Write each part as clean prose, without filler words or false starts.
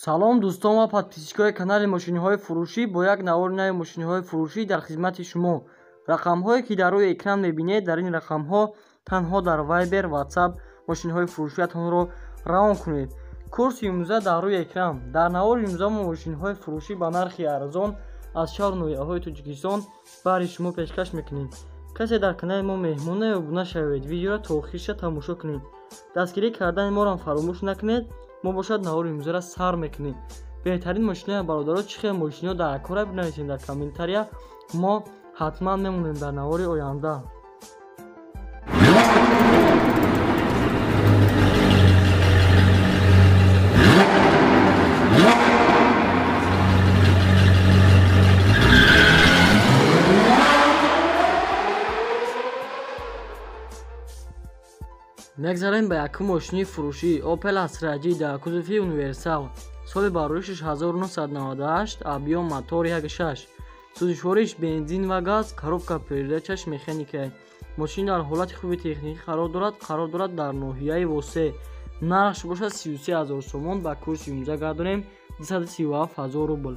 Салом дӯстон ва подписчикои канали мошиниҳои фурӯшӣ, бо як навори нави мошиниҳои фурӯшӣ дар хизмати шумо. Рақамҳое ки дар рӯи экран мебинед, дар ин рақамҳо танҳо дар Viber, WhatsApp мошиниҳои фурӯшиятонро равон кунед. Курси имрӯза дар рӯи экран. Дар навори имрӯза мо мошиниҳои фурӯшӣ ба нархи арзон аз шаҳру ноҳияҳои Тоҷикистон баҳри шумо пешкаш мекунем. Касе дар канали мо меҳмон обуна шавед, видеоро то охирша тамошо кунед. Дастгирӣ кардани моро фаромӯш накунед. Мо бошад навори имрӯзаро сар мекунем. Беҳтарин мошинаи бародаро, чӣ хел мошиниҳо дар кора бинависед дар комментария, мо ҳатман мемонем дар навори оянда. Мегзарем ба якум мошини фурӯшӣ Opel Astra G дар кузови универсал. Соли бароишаш 1998, объём мотор 1.6. Сӯзишвориш бензин ва газ, коробка передачаш механика. Мошин дар ҳолати хуби техникӣ қарор дорад дар ноҳияи Восе. Нархш бошад 33 000 сомон, ба курси имрӯза гардонем 237 000 рубл.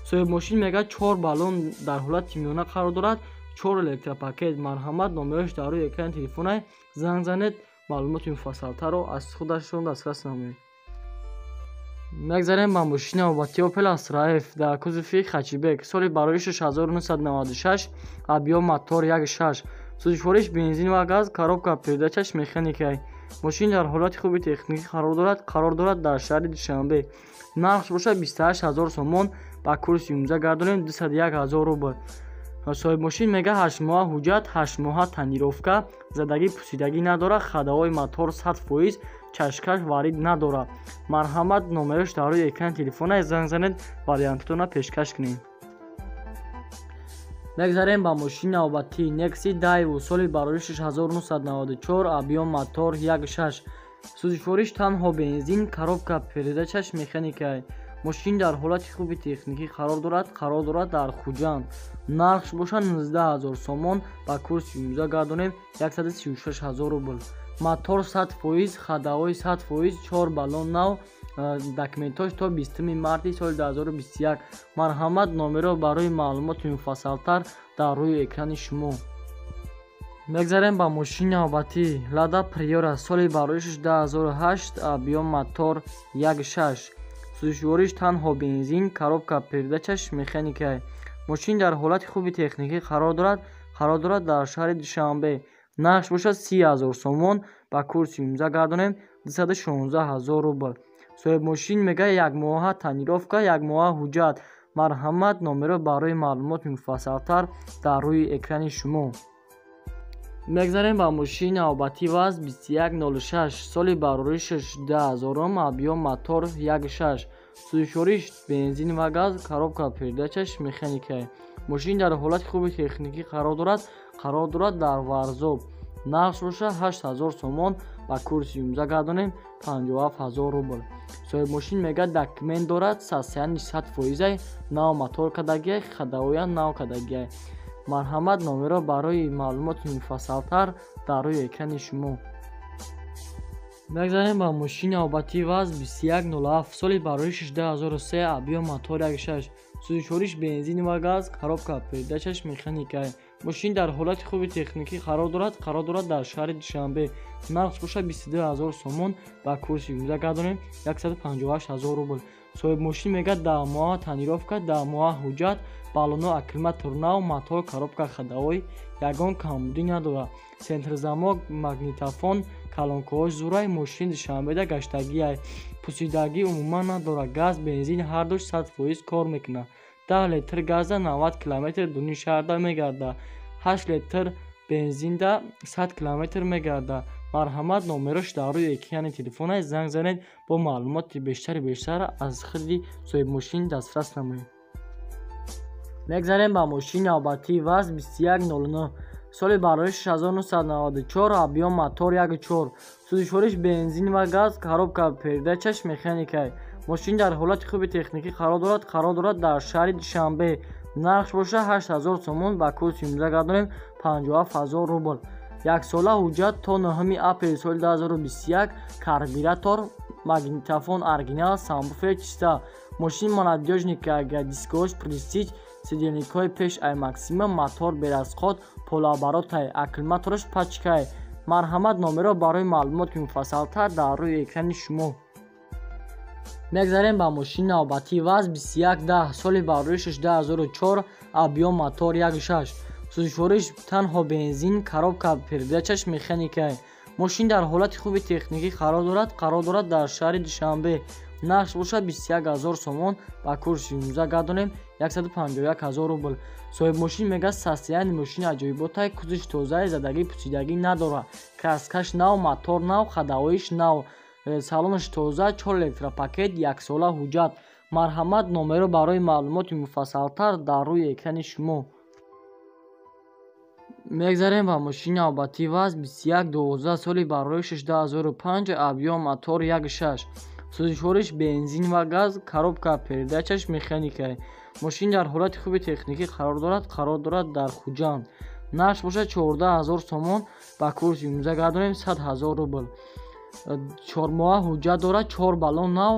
Соҳиби мошин мегӯяд 4 баллон дар ҳолати миёна қарор дорад, 4 электропакет. Марҳамат, номерош дар рӯи экрани телефона, занг занед, маълумоти муфассалтарро аз худашон дастрас намоед. Мегзарем ба мошини навбатӣ Opel Astra F дар кузови хэтчбек. Соли бароишаш 1996, объём мотор 1.6. Сӯзишвориш бензин ва газ, коробка передачаш механика. Мошин дар ҳолати хуби техникӣ қарор дорад дар шаҳри Душанбе. Нархш бошад 28 000 сомон, ба курси имрӯза гардонем 201 000 рубл. Соҳиби мошин мегӯяд 8 моҳа ҳуҷҷат, 8 моҳа тонировка, задагӣ пусидагӣ надорад, хадавои мотор 100%, чашкаш варид надорад. Марҳамат, номерош дар рӯи экрани телефона, занг занед, вариантатонро пешкаш кунед. Мегзарем ба мошини навбатӣ Nexi Daewoo, соли бароишаш 1994, объём мотор 1.6. Сӯзишвориш танҳо бензин, коробка передачаш механика. Мошин дар ҳолати хуби техникӣ қарор дорад дар Хуҷанд. Нархш бошад 19 000 сомон, ба курси имрӯза гардонем 136 000 рубл. Мотор 100%, хадавои 100%, 4 баллон нав, документош то 20 марти соли 2021. Марҳамат, номеро барои маълумоти муфассалтар дар рӯи экрани шумо. Мегзарем ба мошини навбатӣ Lada Priora, соли бароишаш 2008, объём мотор 1.6. Сӯзишвориш танҳо бензин, коробка передачаш механика. Мошин дар ҳолати хуби техникӣ қарор дорад дар шаҳри Душанбе. Нархш бошад 30 000 сомон, ба курси имрӯза гардонем 216 000 рубл. Соҳиби мошин мегӯяд 1 моҳа тонировка, 1 моҳа ҳуҷҷат. Марҳамат, номеро барои маълумоти муфассалтар дар рӯи экрани шумо. Мегзарем ба мошини навбатӣ ВАЗ 2106, соли бароришаш 2000, объём мотор 1.6. Сӯзишвориш бензин ва газ, коробка передачаш механика. Мошин дар ҳолати хуби техникӣ қарор дорад дар Варзоб. Нархш бошад 8000 сомон, ба курси имрӯза гардонем 57 000 рубл. Соҳиби мошин мегӯяд документ дорад, состояние 100%, нав мотор кардагиай, хадавоя нав кардагиай. Марҳамат, номеро барои маълумоти муфассалтар дар рӯи экрани шумо. Мегзарем ба мошини навбатӣ ВАЗ 2107, соли бароишаш 2003, объём мотор 1.6. Сӯзишвориш бензин ва газ, коробка передачаш механика. Мошин дар ҳолати хуби техникӣ қарор дорад дар шаҳри Душанбе. Нархш бошад 22 000 сомон, ба курси имрӯза гардонем 158 000 рубл. Соҳиби мошин мегӯяд 10 моҳа тонировка, 10 моҳа ҳуҷҷат, баллоно аккумулятор нав, мотор, коробка хадавой, ягон камбудӣ надорад. Центрзамок, магнитофон, калонкаҳош зурай, мошин Душанбеда гаштагиай. Пусидагӣ умуман надорад, газ, бензин ҳардуш 100% кор мекунад. 10 литр газда 90 километр дуни шаҳрда мегардад. 8 литр бензинда 100 километр мегардад. Марҳамат, номерош дар рӯи экрани телефона, занг занед, бо маълумоти бештар аз худи соҳиби мошин дастрас намоед. Мегзарем ба мошини навбатӣ ВАЗ 2109, соли бароишаш 1994, объём мотор 1.4. Сӯзишвориш бензин ва газ, коробка передачаш механика. Мошин дар ҳолати хуби техникӣ қарор дорад дар шаҳри Душанбе. Нархш бошад 8000 сомон, ба курси имрӯза гардонем 57 000 рубл. Яксола ҳуҷҷат то 9 апрели соли 2021, карбюратор Магнитофон оригинал, сабвуфер чиста. Мошин молодёжный ка, дискош престиж, сидельникҳои пеш ай максима, мотор без расход, полуоборотай, аккумулятораш пачкай. Марҳамат, номерро барои маълумоти муфассалтар дар рӯи экрани шумо. Мегзарем ба мошини навбатӣ ВАЗ 2110, соли бароишаш 2004, объём мотор 1.6, сӯзишвориш танҳо бензин, коробка передачаш механикай. Мошин дар ҳолати хуби техникӣ қарор дорад дар шаҳри Душанбе. Нарх бошад 21 ҳазор сомон, ба курси имрӯза гардонем 151 ҳазор рубл. Соҳибмошин мегӯяд, состояние мошини аҷоиботай, кузовш тозаи, задагӣ пусидагӣ надорад, краскаш нав, мотор нав, ходовоиш нав, салонаш тоза, чор электропакет, яксола ҳуҷҷат. Марҳамат, номерро барои маълумоти муфассалтар дар рӯи экрани шумо. Мегзарем ба мошини навбатӣ ВАЗ 2112, соли бароишаш 2005, объём мотор 1.6, сӯзишвориш бензин ва газ, коробка передачаш механикай. Мошин дар ҳолати хуби техникӣ қарор дорад дар Хуҷанд. Нарх бошад 14 ҳазор сомон, ба курси имрӯза гардонем 100 ҳазор рубл. 4 моҳа ҳуҷҷат дорад, чор баллон нав.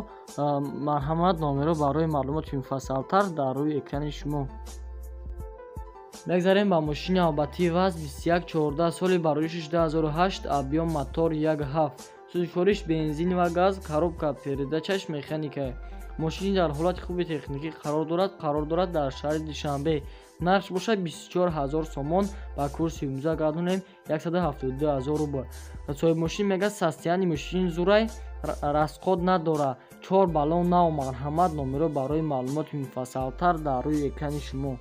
Марҳамат, номерро барои маълумоти муфассалтар дар рӯи экрани шумо. Мегзарем ба мошини навбатии ВАЗ 2114, соли бароишаш 2008, объём мотор 1.7, сӯзишвориш бензин ва газ, коробка передачаш механика. Мошин дар ҳолати хуби техникӣ қарор дорад дар шаҳри Душанбе. Нархш бошад 24 ҳазор сомон, ба курси имрӯза гардонем 172 ҳазор рубл. Соҳибмошин мегӯяд, состояние мошини зурай, расход надорад, чор баллон нав. Марҳамат, номерро барои маълумоти муфассалтар дар рӯи экрани шумо.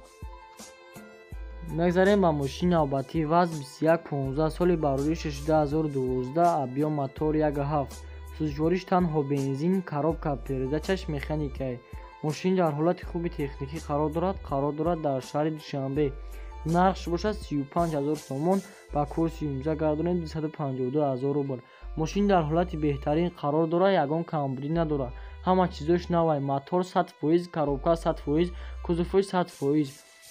Мегзарем ба мошини навбатии ВАЗ 2115, соли бароишаш 2012, объём мотор 1.7, сӯзишвориш танҳо бензин, коробка передачаш механикай. Мошин дар ҳолати хуби техникӣ қарор дорад дар шаҳри Душанбе. Нархш бошад 35 ҳазор сомон, ба курси имрӯза гардонем 252 ҳазор рубл. Мошин дар ҳолати беҳтарин қарор дорад, ягон камбудӣ надорад, ҳама чизош навай: мотор 100%, коробка 100%, кузовҳои 100%,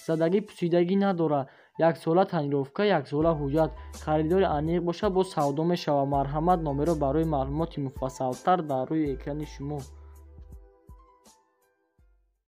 задагӣ пусидагӣ надорад, яксола тонировка, яксола ҳуҷҷат. Харидори аниқ бошад, боз савдо мешавад. Марҳамат, номерро барои маълумоти муфассалтар дар рӯи экрани шумо.